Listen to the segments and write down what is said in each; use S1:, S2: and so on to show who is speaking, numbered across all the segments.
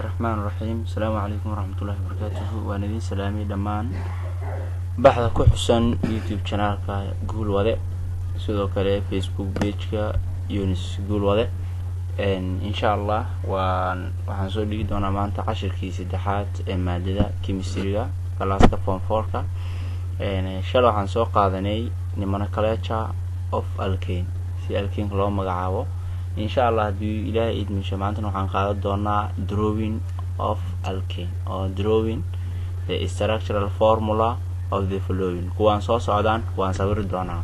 S1: Raxmaan raxiim. Asalaamu calaykum waraxmatullahi wabarakaatuhu. Waan idin salaamay dhammaan baxda ku xusan YouTube channelka Guulwade, sidoo kale Facebook pageka Yunis Guulwade. Insha Allah waxaan soo dhigi doonaa maanta cashirkii saddexaad ee maadada chemistryga, classka form fourka. Shalay waxaan soo qaadanay nomenclature of alkane, si alkaneka loo magacaabo. Insha Allah, haddii Ilaahay idmisho, maantana waxaan qaadan doonaa drawing of alkane oo drawing the structural formula of the following. Kuwaan soo socdaan waan sawiri doonaa.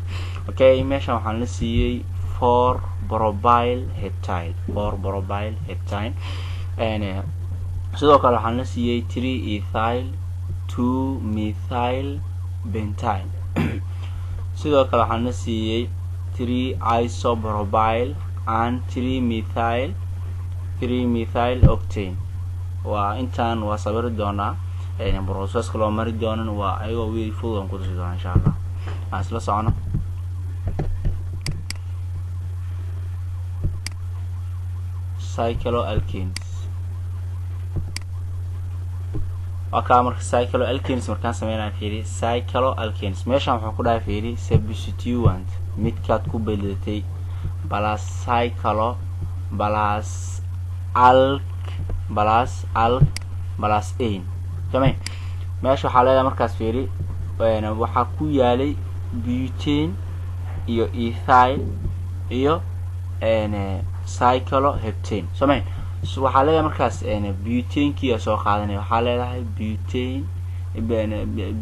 S1: Okay, meeshan waxaan la siiyey four propyl heptyl, four propyl heptyne. Sidoo kale waxaan la siiyey three ethyl two methyl pentyne. Sidoo kale waxaan la siiyey three isopropyl and three methyl octane. Waa intaan waa sawiri doonaa. Processka loo mari doonan waa ayagoo wiil fudud aan kutusi doona, insha Allah. Aan isla socono. Cycloalkanes waa kaa. Marka cycloalkanes markaan sameynaya, fiiri, cycloalkanes meeshaan wuxuu ku dhahay, fiiri, substituent midkaad ku bedelatay plus cyclo plus alk plus alk plus ane samey. Meesha waxaa leedahay markaas, fiiri, waxaa ku yaalay butane iyo ethyl iyo cycloheptane samey. Waxaa leedahay markaas butankiyaa soo qaadanaya. Waxaa leedahay butane,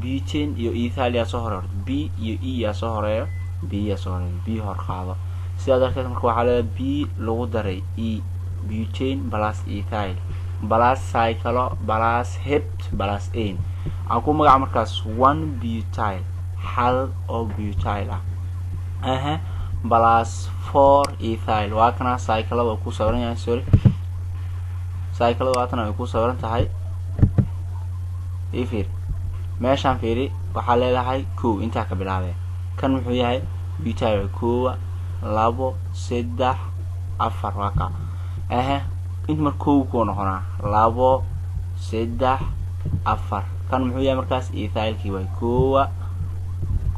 S1: butane iyo ethyl yaa soo horeyo. B iyo E yaa soo horeeyo. B yaa soo horeeyo, B hor qaado. Sidaa darteed marka waxaa leedahay B lagu daray E, butane plus ethyl plus cyclo plus hept plus ane. Aan ku magaca markaas one butyl, hal oo butyl ah, aha, plus four ethyl. Waa kana cyclada oo ku sawiran yahay. Sorry, cyclada waatana ay ku sawiran tahay. Fiir meeshaan, fiiri, waxaa leedahay kow intaa ka bilaabee. Kan muxuu yahay? Butyl. Koowa, labo, saddex, afar, waa ka. Ehe, inta mar kow kuu noqonaa, labo, saddex, afar. Kan muxuu yahay markaas? Ethylkii waay. Koowa,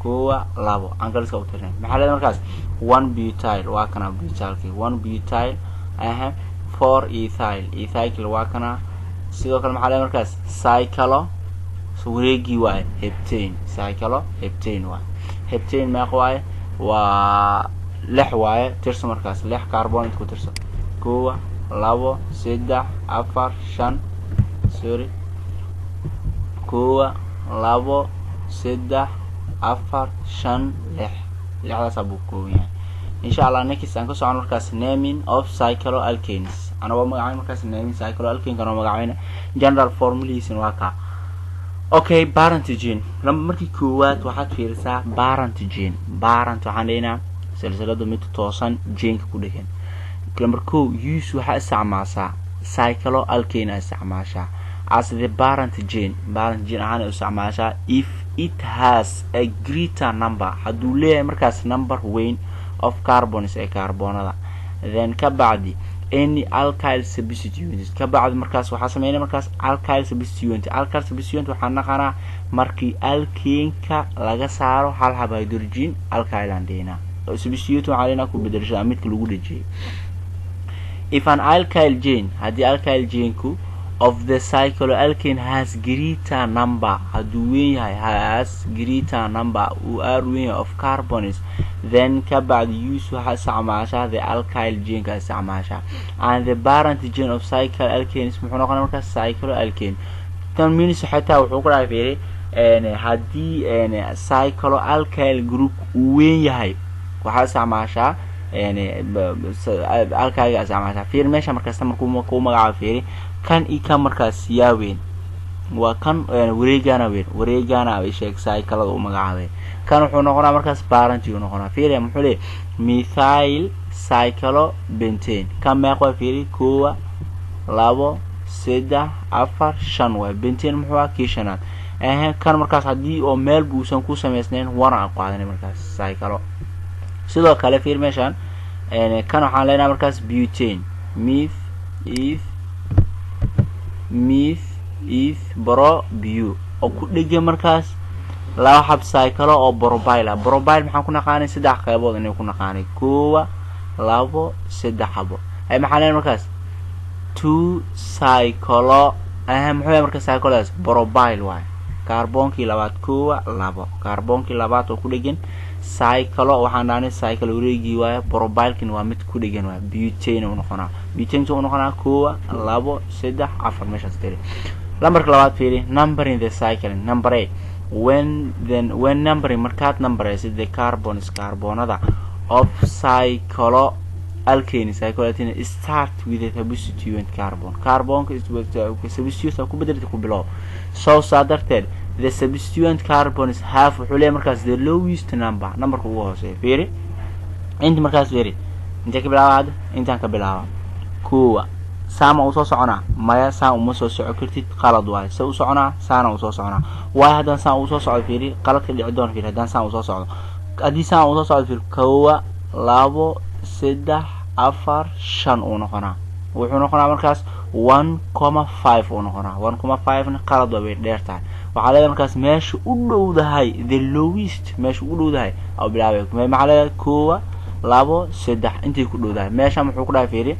S1: koowa, labo, angaliska u tirnay. Maxaa leedahay markaas? One butyl, waa kana butylkii, one butyl, ehe, four ethyl, ethylkii waa kana. Sidoo kale maxaa leedahay markaas? Cyclo wareegii waaye, heptane, cyclo heptane waaye. Heptane meeqa waaye? Waa lix waaye. Tirso markaas, lix carbon int ku tirso: koowa, labo, saddex, afar, shan. Sorry, koowa, labo, saddex, afar, shan, lix. Lixdaasaa buu kooban yahay. Insha Allah, next aan ka socon markaas naming of cycloalkanes. Anagoo magacayn markaas naming cycloalkane kanoo magacayna, general formulihiisina waa kaa. Okay, parent chain. Markii koowaad waxaad fiirisaa parent chain. Parent waxaan dhehnaa silsilada mid toosan chainka ku dhegan. Number kow, use waxaa isticmaashaa cycloalkane a isticmaashaa as the parent chain, parent chain ahaan isticmaashaa, if it has a greater number, hadduu leeyahay markaas number weyn of carbons ee carbonada, then ka bacdi any alkyl substituent. Ka bacdi markaas waxaa sameynaya markaas alkyl substituent. Alkyl substituent waxaa naqanaa markii alkaneka laga saaro hal hab hydrogen, alkyl aan dhehnaa. Substituent waxaa dhehnaa ku bedelashada midka lagu dhejiyay. If an alkyl chain, haddii alkyl chainku of the cycloalkane has greater number, hadduu weyn yahay, has greater number, uu aar weyn yahay, of carbons, then ka bacdi use waxaa isticmaashaa the alkyl chainka isticmaashaa, and the parent chain of cycloalkanes muxuu noqonaya markaas? Cycloalkane. Tan means xitaa wuxuu ku dhahay, fiiri, haddii cycloalkyl group uu weyn yahay, waxaa isticmaashaa alkylga isticmaashaa. Fiiri meesha markasta markuu kuu magacaabo, fiiri kan iyo kan markaas yaa weyn? Waa kan wareegana weyn, wareegana sheeg cyclada uu magacaabay. Kan wuxuu noqonaa markaas parent uu noqonaa. Fiiri, muxuu leeyahy? Methyl cyclopentane. Kan meeq waa? Fiiri, koowa, labo, saddex, afar, shan waay. Pentane muxuu ah? Kii shanaad. Ehe, kan markaas haddii oo meel buusan ku samaysnayn, wana aan qaadanay markaas cyclo. Sidoo kale fiir meeshaan, kan waxaan leenahay markaas butane, meth, eth. Meth, eth, pro, bu oo ku dhegan markaas laba xab cyclo oo propyl ah. Propyl maxaan ku naqaanay? Saddex qeybood inay ku naqaanay: koowa, labo, saddex xabo. Ay maxaa leen markaas? Two cyclo aha. Muxuu yahay marka cyclodaas? Propyl waay. Kaarboonkii labaad, koowa, labo, kaarboonkii labaad oo ku dhegan cyclo. Waxaan dhahnay cyclo wareegii waayo, propylkin waa mid ku dhegan waay. Butane u noqonaa. Butane u noqonaa koowa, labo, saddex, afar. Meeshaas tiri. Lambarka labaad fiiri, numbering the cycling. Number A, when then when numbering, markaad numberaysid the carbons, carbonada of cyclo alkane, cycloalkane, start with a substituent carbon. Carbonka substitute ku bedelta ku bilow. So saa darteed the substituent carbons have, wuxuu leeyahay markaas the lowest number, numberka ugu hooseeya. Fiiri inta markaas, fiiri intee ka bilaaba hadda. Intaan ka bilaaba kuwa saama uu soo soconaa? Maya, saan uma soo soco kartid, qalad waayo. Se u soconaa? Saana uu soo soconaa waayo. Haddaan saan uu soo socdo, fiiri qaladka dhici doona. Fiiri haddaan saan uu soo socdo, haddii saan uu soo socdo, fiiri: kowa, labo, saddex, afar, shan uu noqonaa. Wuxuu noqonaa markaas 1,5 uu noqonaa. 1,5 na qalad waa, way dheer tahay. Waxaa leedahay markaas meesha u dhowdahay, the lowest, meesha u dhowdahay au bilaabay. Maxaa leedahay? Koowa, labo, saddex, intay ku dhowdahay meesha. Muxuu ku dhahay? Fiiri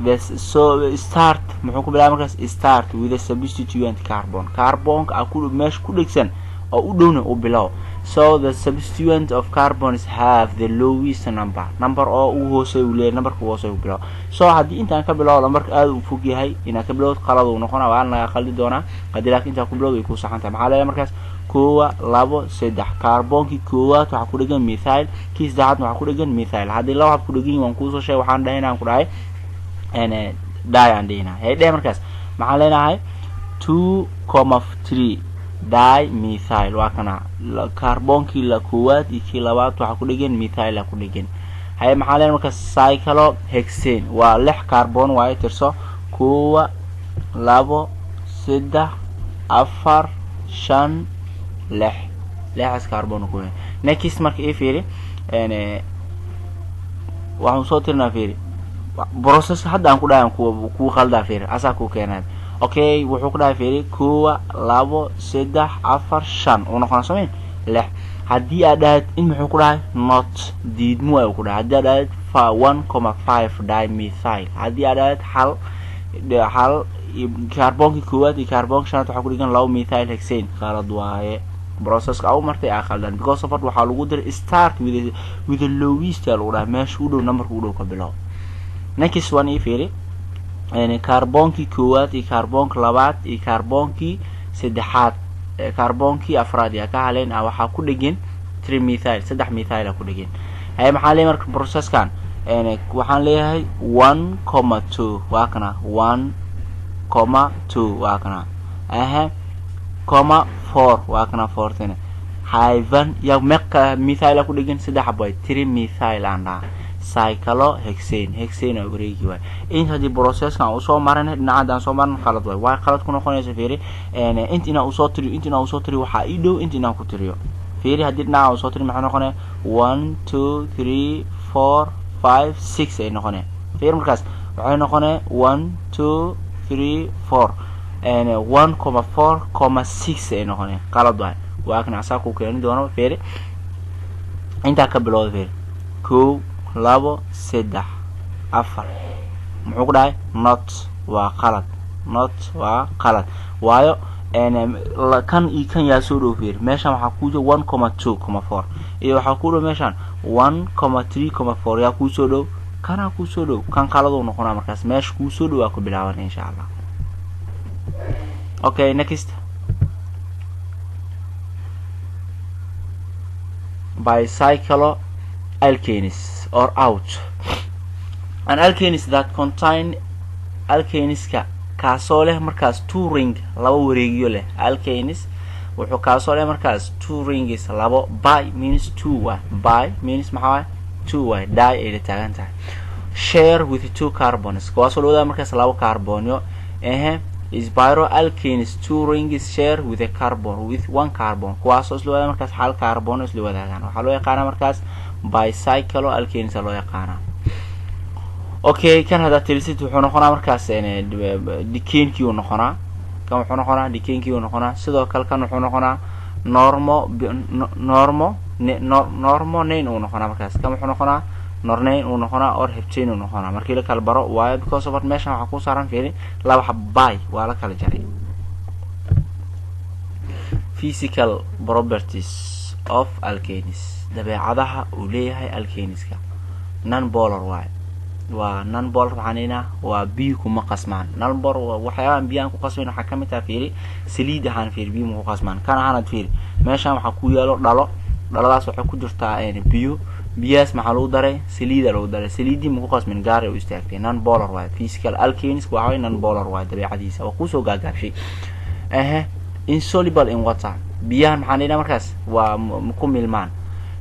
S1: the so start, muxuu ku bilaabay markaas? Start with a substituent carbon. Carbonka a ku meesha ku dhegsan oo u dhowna u bilow. So the substituent of carbons have the lowest number, number oo ugu hooseeya uu leeyahay, numberka ugu hooseeya u bilow. So haddii intaan ka bilow, lambarka aada u fog yahay, inaad ka bilowd qalad uu noqonaa, waa laga qaldi doonaa. Haddii laakiin intaa ku bilowd, way ku saxan tahay. Maxaa leeyahay markaas? Koowa, labo, saddex. Kaarboonkii koowaad waxaa ku dhegan methyl, kii saddexaadna waxaa ku dhegan methyl. Haddii laba hab ku dhegan yihin, waan kuusoo sheegay, waxaan dhahay inaan ku dhahay di aan dhihina. Hey dheh markaas, maxaan leenahay? 2,3 dimethyl. Waa kana kaarboonkii la koowaad iyo kii labaad waxaa ku dhegan methyl ku dhegan. Haye, maxaa leenahay marka? Cyclo hexane waa lix kaarboon waaye. Tirso: koowa, labo, saddex, afar, shan, lix. Lixaas kaarboon ku. Next marka ii fiiri, waxaan soo tirinaa. Fiiri process hadda aan ku dhahay ku kuu qaldaa. Fiiri asaa kuu keenay. Okay, wuxuu ku dhahay, fiiri: koowa, labo, saddex, afar, shan uu noqonaa samayn lix. Haddii aad dhahad in, muxuu ku dhahay? Not, diidmo ay ku dhahay. Haddii aad dhahad 1,5 dimethyl, haddii aad dhahad hal kaarboonkii koowaad iyo kaarboonka shanaad waxaa ku dhigan laba methyl hexane, qalad waaye. Processka au martay aa qaldan, because of waxaa lagu diray start with the lowest aa lagu dhahay. Meesha u dhow, numberka u dhow ka bilow. Next one ii fiiri, kaarboonkii koowaad iyo kaarboonka labaad iyo kaarboonkii saddexaad, kaarboonkii afraad yaa ka haleen ah, waxaa ku dhegan three methyl, saddex methyl aa ku dhegan. Haye, maxaa leeyahay marka processkan? Waxaan leeyahay 1,2. Waa kana 1,2, waa kana aha, comma four, waa kana fourteen hyphen. Ya meqa methyl ku dhegan? Saddex boy, three methyl aan dhaha. Cyclo hexane, hexane waa wareegi waay. Inta haddii processkan usoo marin, dhinaca aan soo marin, qalad waay. Waay qalad ku noqonaysa? Fiiri, int inaan usoo tiriyo, int inaan usoo tiriyo, waxaa ii dhow int inaan ku tiriyo. Fiiri, haddii dhinaca usoo tiriyo, maxay noqonaya? One, two, three, four, five, six ay noqonaya. Fiiri markaas waxay noqonaya one, two, three, four, 1,4,6 ay noqonaya. Qalad waay. Waa kan asaa ku keeni doono. Fiiri intaa ka bilowda. Fiiri: kow, labo, saddex, afar. Muxuu ku dhahay? Not, waa qalad. Not, waa qalad. Waayo kan iyo kan yaa soo dhow? Fiiri meeshan waxaa kuu jiro 1,2,4 iyo waxaa ku dhow meeshan 1,3,4. Yaa kuusoo dhow? Kanaa kuusoo dhow. Kan qaladuu noqonaa markaas. Meesha kuusoo dhow waa ku bilaabanay, insha Allah. Okay, next, bicyclo alkanes or out. An alkanes that contain, alkaneska kaasoo leh markaas two ring, laba wareegyo leh. Alkanes wuxuu kaasoo leh markaas two rings, labo. Bi means two wa, bi means maxaa waay? Two way. Di ay la taagan tahay. Share with two carbons, kuwaasoo la wadaa markaas labo carbonyo. Ehe, spiro alkanes, two rings share with a carbon, with one carbon, kuwaasoo isla wadaaga markaas hal carbon isla wadaagaan. Waxaa loo yaqaanaa markaas bicyclo alkanes loo yaqaanaa. Okay, kan haddaad tirisid, wuxuu noqonaa markaas decanekii uu noqonaa. Kan wuxuu noqonaa decanekii uu noqonaa. Sidoo kale kan wuxuu noqonaa normo normo normonane uu noqonaa. Markaas kan wuxuu noqonaa nonane uu noqonaa or heptane uu noqonaa markii la kala baro, waayo because of meeshan waxaa ku saaran, fiiri, laba xab by waa la kala jaray. Physical properties of alkanes, dabeecadaha uu leeyahay alkaneska. Non polar waaye, waa non polar. Waxaan leynaa waa biyo kuma qasmaan. Non polar, waxyaabahan biyahan ku qasmayn waxaa kamid taha, fiiri, saliid ahaan, fiiri, biyo ma ku qasmaan. Kan ahaanad fiiri, meeshan waxaa ku yaalo dhalo. Dhaladaas waxay ku jirtaa biyo. Biyahaas maxaa lagu daray? Saliida lagu daray. Saliidii ma ku qasmin, gaar ay u istaagtay. Non polar waaye. Physical alkanes waxa waye non polar waaye dabeecadiisa, waa kusoo gaagaabshay. Ehe, insoluble in water, biyahan maxaan leynaa markaas waa ku milmaan.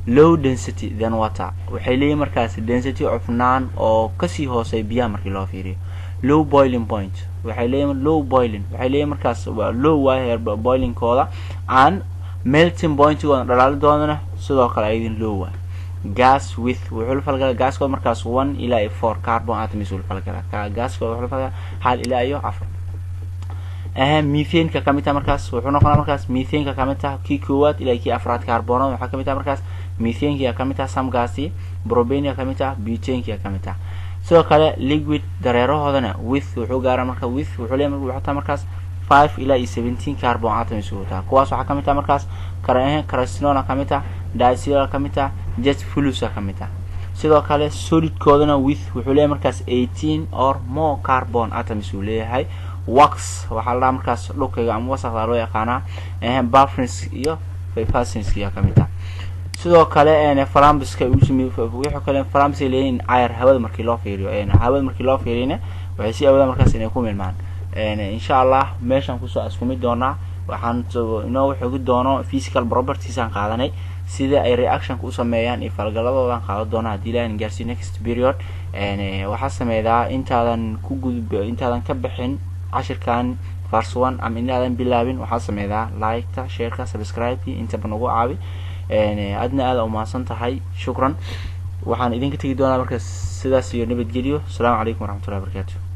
S1: Low density than water, waxay leeyihin markaas density, cufnaan oo kasii hooseeya biyaha markii loo fiiriyo. Low boiling point, waxay leeyihin low boiling, waxay leeyihin markaas waa low waaye boilingkooda and melting pointigooda, dhalaalidoodana sidoo kale ayadin low waay. Gas with, wuxuu la falgalaa gaaskooda markaas 1 ilaa iyo 4 carbon atoms uu la falgalaa. Gaaskooda wuxuu la falgalaa 1 ilaa iyo 4. Aha, methaneka kamid taha markaas, wuxuu noqonaa markaas methaneka kamid taha kii koowaad ilaa kii afraad carbonada. Waxaa kamid taha markaas methaneka kamid taha, samgaasi propaneka kamid taha, butaneka kamid taha. Sidoo kale liquid, dareerahoodana with, wuxuu gaaraa marka with, wuxuu leeyahay, wuxuu taa markaas 5 ilaa iyo 17 carbon atoms uu taa. Kuwaas waxaa kamid taha markaas cresolene kamid taha, diesel kamid taha, jet fuels kamid taha. Sidoo kale solidkoodana with, wuxuu leeyahay markaas 18 or more carbon atoms uu leeyahay. Wax waxaa la dhahaa markaas dhukiga ama wasaqda loo yaqaanaa. Paraffins iyo paraffins ayaa kamid ah. Sidoo kale flambiska wixii kale flammable ay leeyihiin air, hawada markii loo fiiriyo. Hawada markii loo fiiriyna waxay si awoodaan markaas inay ku milmaan. Insha Allah meeshaan kusoo askumi doonaa. Waxaan inoo xogi doono physical properties aan qaadanay, sida ay reactionka u sameeyaan iyo falgaladoodan qaadan doona haddii Ilahan gaarsiiyo next period. Waxaa sameydaa intaadan ku gudub, intaadan ka bixin cashirkan verse one ama intaadan bilaabin, waxaa sameydaa like-ta, shareka, subscribe, intaba nagu caawi. Adna aada umahadsan tahay, shukran. Waxaan idinka tegi doonaa marka sidaas iyo nabadgelyo. Asalaamu calaykum waraxmatullahi wabarakatu.